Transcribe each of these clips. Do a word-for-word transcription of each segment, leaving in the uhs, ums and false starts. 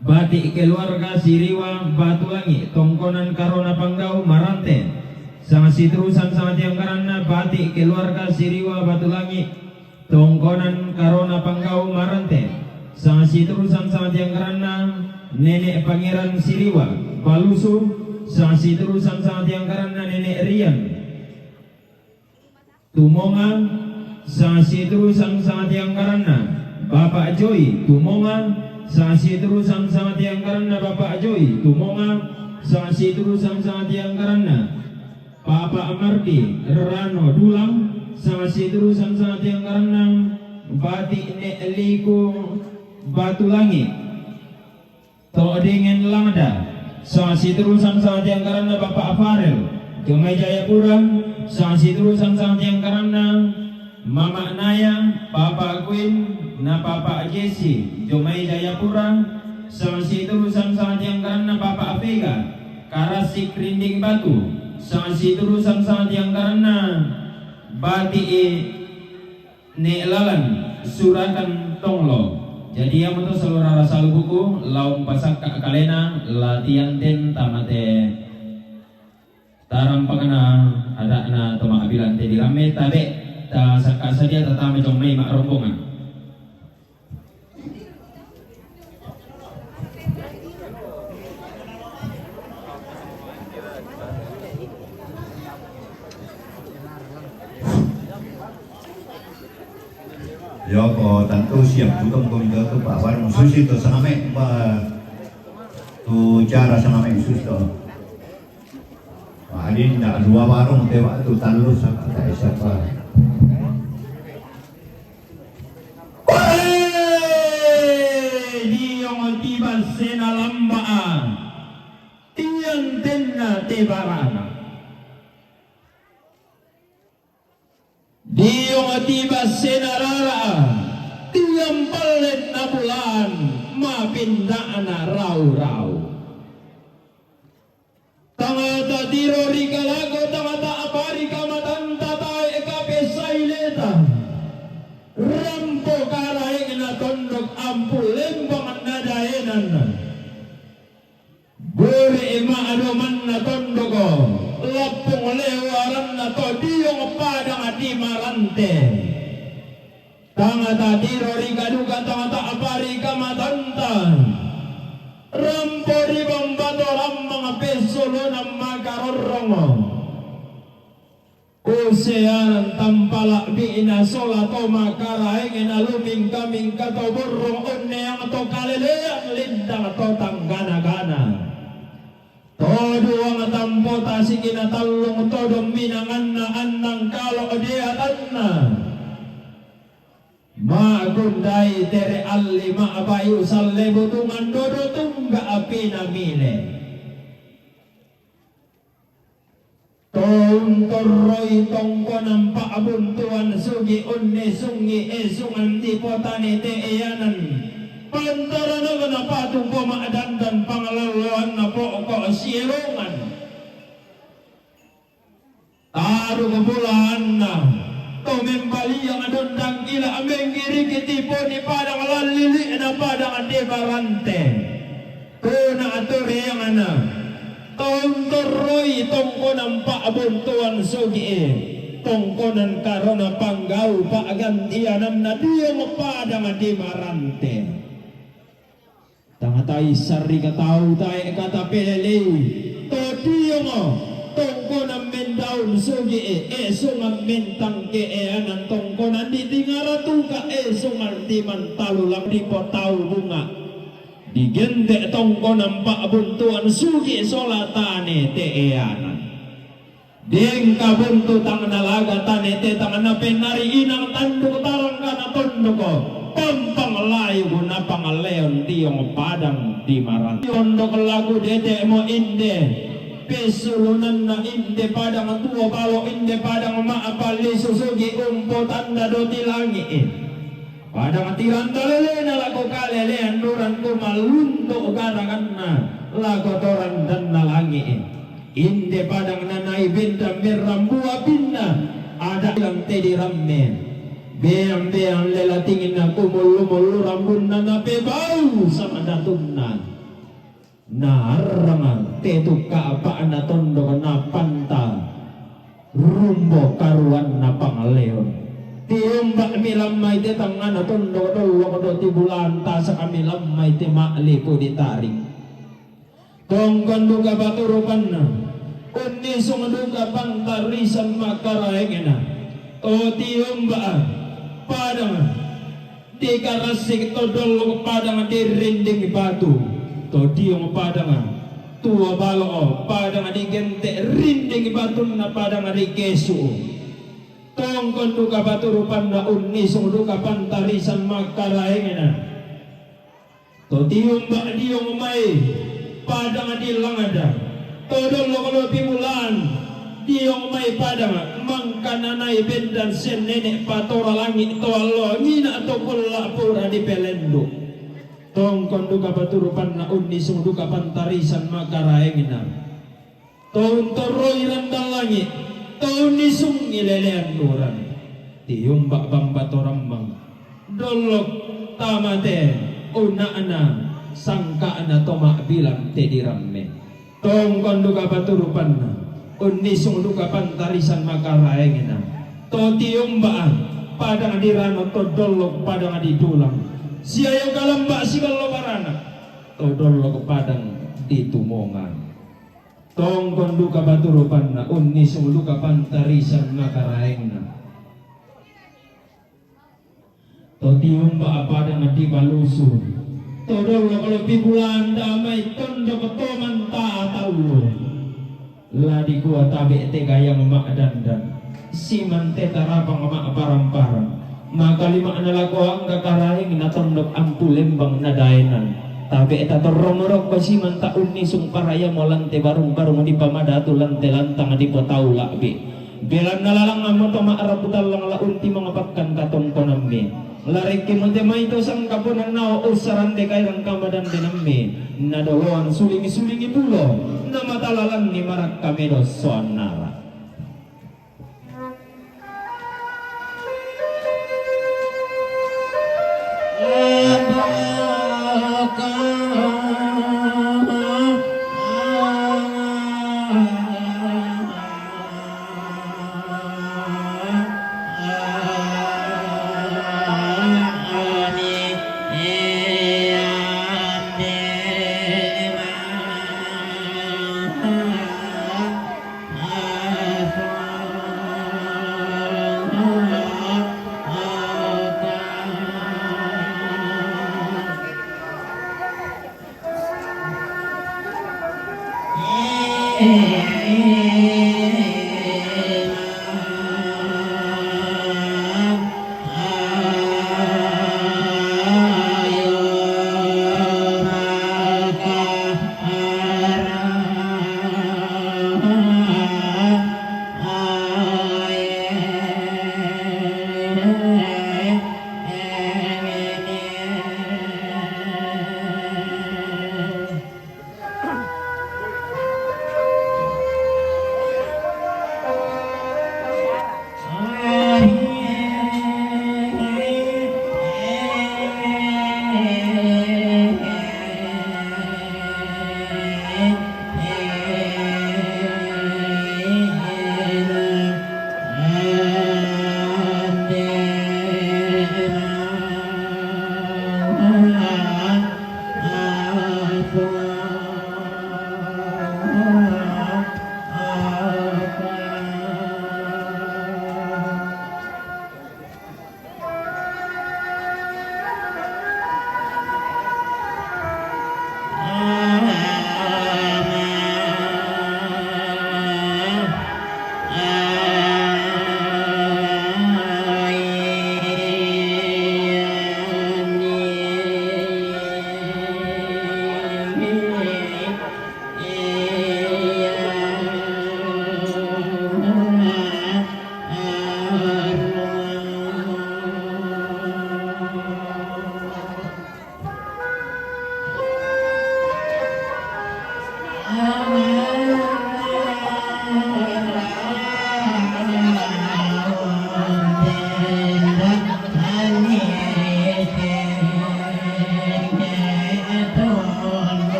Bati' keluarga Siriwa Batulangi', tongkonan Karona Panggau Marante. Sanga' siturusan sanga' tiangkaranna Bati' keluarga Siriwa Batulangi', tongkonan Karona Panggau Marante. Sanga' siturusan sanga' tiangkaranna Nene' Pangeran Siriwa Balusu. Sanga' siturusan sanga' tiangkaranna Nene' Rian Tumonga, sanga' siturusan sanga' tiangkaranna Bapa' Joy Tumonga, sanga' siturusan sanga' tiangkaranna Bapa' Joy Tumonga, sanga' siturusan sanga' tiangkaranna Bapa' Mardi Rano Dulang, sanga' siturusan sanga' tiangkaranna Bati' Ne' Liku Batulangi'. To'dingen Langda, sanga' siturusan sanga' tiangkaranna Bapa' Farel, jomai Jayapura, sanga' siturusan sanga' tiangkaranna Mama' Naya, Papa' Queen, na Papa' Jesse, jomai Jayapura, sanga' siturusan sanga' tiangkaranna Papa' Vega, Karasik Rinding Batu, sanga' siturusan sanga' tiangkaranna Bati' Ne' Lalan, Surakan Tonglo. Jadi, iamoto salora rasa lubuku, la umpasakka' kalena, la tianten tamate tarampakna ada'na to ma'bilang te diramme, tabe' tasakka' sadia tatama jommai ma'rombongan. Yoko, tantu siap juga mungkin ke tu Pak Warung Susi tu saname ba tu cara saname susi tu. Pak Adin dak dua warung te waktu talus apa tak siapa. Diong tiba sena lamba, tiang tenna te barana. Diong tiba sena rara, tiang pallen na bulan, mapindana rau-rau. Tangata tiro ri kalago, tangata apa ri kamatanta tae' kapesai leta. Rampo karaeng na tondok ampu lembang na daenan. Buri ma'domanna tondoko, lappung lewaranna to diong padang di Marante. Tangata tiro ri kaduka, tangata apa ri kamatanta. Rampo ri bambato rammang pessolona makarorrongo. Kuseanan tampala'bi'na sola to makaraeng na lumingka-mingka to burrung onneang to kalelean lintang to tanggana-gana. To duang tampo tasiki na tallung todong minanganna annang kalo deatanna. Ma'gundai tere alli ma'bayu salle butungan dodo tungga api namile. Tontorroi tongkonan pa'buntuan sugi unnesungi esungan dipotane te'eanan. Pantaranakna patuko ma'dandan pangalalloanna po'ko sielongan. Taruk bulaanna to membaliang dondang ila menggiriki tiponi padang lallili'na padang debarante. Tuna atureangna, tontorroi tongkonan pa'buntuan sugi'e, tongkonan karona panggau pa'gantiananna diong padang di Marante. Tangatai sarrika tau tae' kata pelelei, to diongo, tongkonan mendaun sugi'e, esungan mentang ke'eanan tongkonan di tingara tuka esungan di mantalu lam di potau bunga. Digente' tongkonan pa'buntuan sugi sola tane te'eanan. Dengka buntu tang nalaga tane te tang napennari inang tanduk tarangkana tondoko, pampang layu guna pangaleon tiong padang di marang. Tiondok lagu dede'mo inde, pesulunanna inde padang tuo balo inde padang ma'palli susugi umpo tanda doti langi'i. Padang tiranta lelena lako kalelean duran ko malunto garaganna lako torandanna langi'i. Inde padang nanai benda merrambu apinna, ada ilang tedi ramme. Beang-beang lela tinginna kumullu-mullu rambunna napebau sama datunna. Naarrang te tu kapa'na tondok napanta rumbo karuanna pangaleon. Tiumba' mi lan mai te tangngana tondok dollok do tibulaan tasaka mi lan mai te ma'lipu ditaring. Tongkon duka paturupanna, unnisung duka pantarisan makkaraengna. To tiumba' padang dikarassik, to dollok padang dirinding batu, to diong padang tuo balo' padang digente' rinding batunna padang dikesu'. Tongkon duka paturupanna, unnisung duka pantarisan makkaraengna. To tiumba' diong mai padang dilangada, to dollok lopi bulaan diong mai padang mangkananai bendan sian nene' patora langi' to allo ngina to kulla' pura dipelendu'. Tongkon duka paturupanna, unnisung duka pantarisan makkaraengna. To untorroi randan langi', to unnisungi lelean uran. Tiumba' bamba to rammang, dollok tamate, una'na sangka'na to ma'bilang te diramme. Tongkon duka paturupanna, unnisung duka pantarisan makkaraengna. To tiumba' padang dirano, to dollok padang didulang. Siayo kalamba siballo barana, to dollok padang ditumongan. Tongkon duka paturupanna, unnisung duka pantarisan makkaraengna. To tiumba' padang dipalusu, to dollok lopi bulaan damai tondok to manta taullu. La dikua tabe' te gayang ma'dandan, siman te tarapang ma'parang-parang. Makalima'na lako angka karaengna tondok ampu lembang nadaenan. Tabe' tatorrong rokko siman ta'unnisung parayamo lan te barung-barung dipamadatu, lan te lantang dipotau la'bi. Belanna lalang ammo to ma'rapu tallang la untimang pakkan katongkonammi. La rekke mate mai to sangkaponannao ussarande kairang kamadandenammi. Nadoloan suling-sulingi pulo, namatalalanni marakka medo soannara.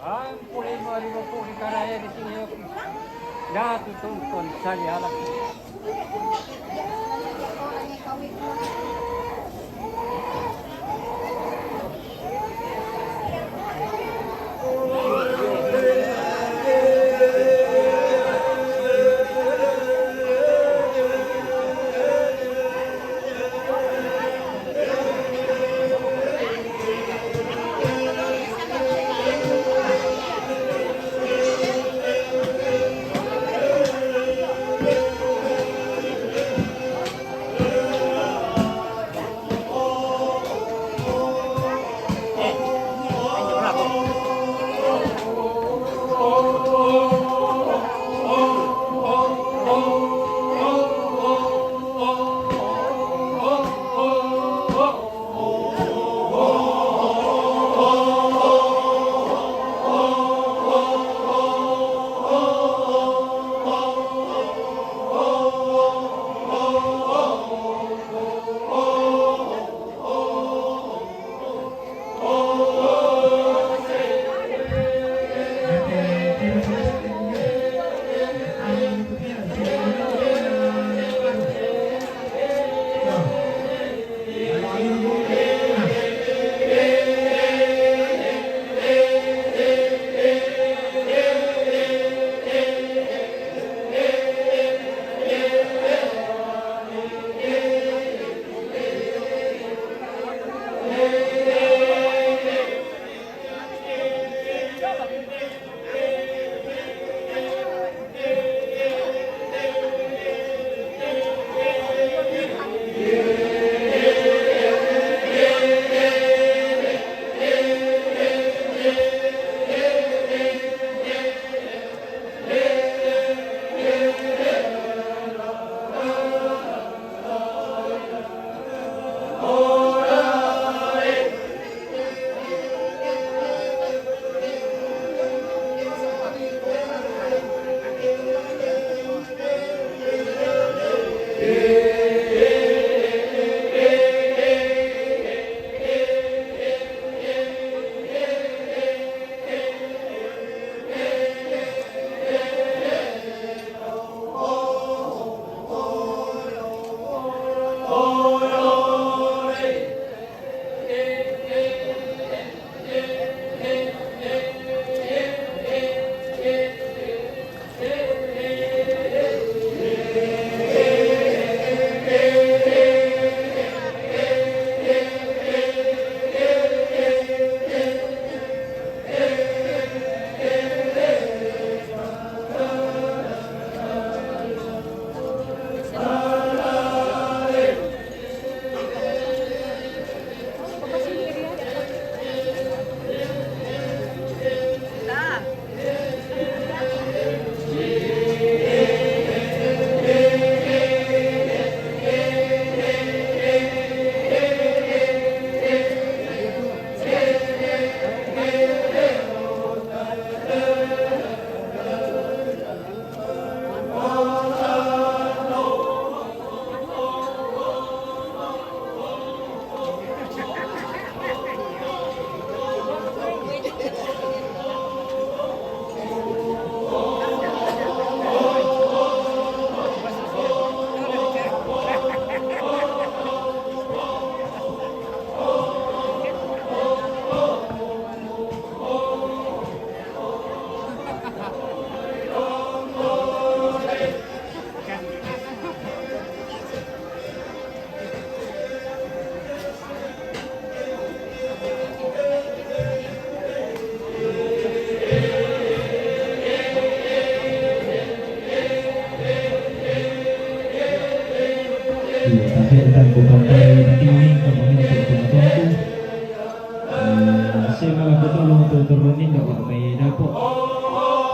Ampuri mari mapuri karae di sini. Datu tungkon sali ala.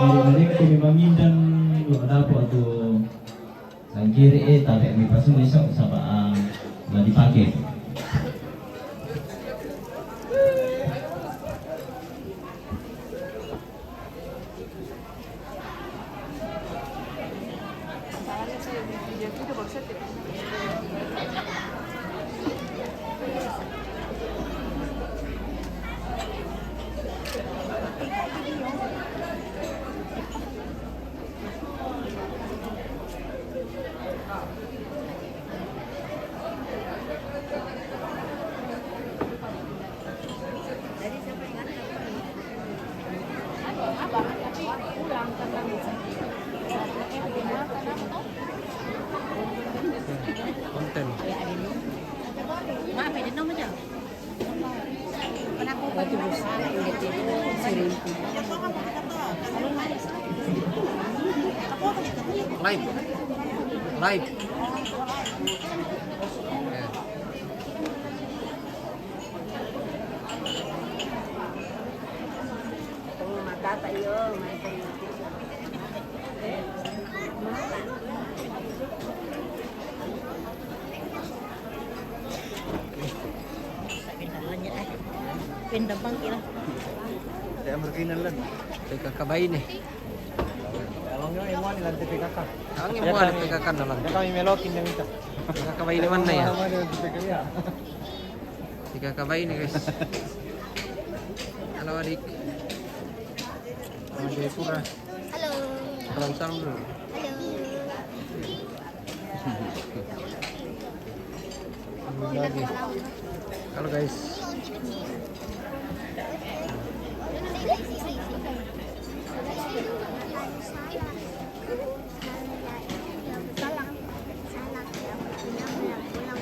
Adik-adik, kami mangindang dua dapur tu. Sangkir, eh, tapi kami pasung esok sabab, ah, lah dipakai. Konten. Live. Live. Ya. Pindah bangkit lah. Tidak berkenan lagi. P K K bayi ni. Kalau nggak, yang mana nanti P K K? Ang imo na P K K na lang. Kami melokin na minta. P K K bayi ni man na ya. P K K bayi ni, guys. Halo, adik. Orang Jayapura. Halo. Salam, salam dulu. Halo. Lagi. Halo, guys. Salam. Salam.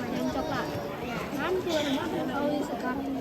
Yang coklat. Hampir makan kau sekarang.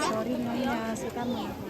Sorry, Nyonya, suka mengatakan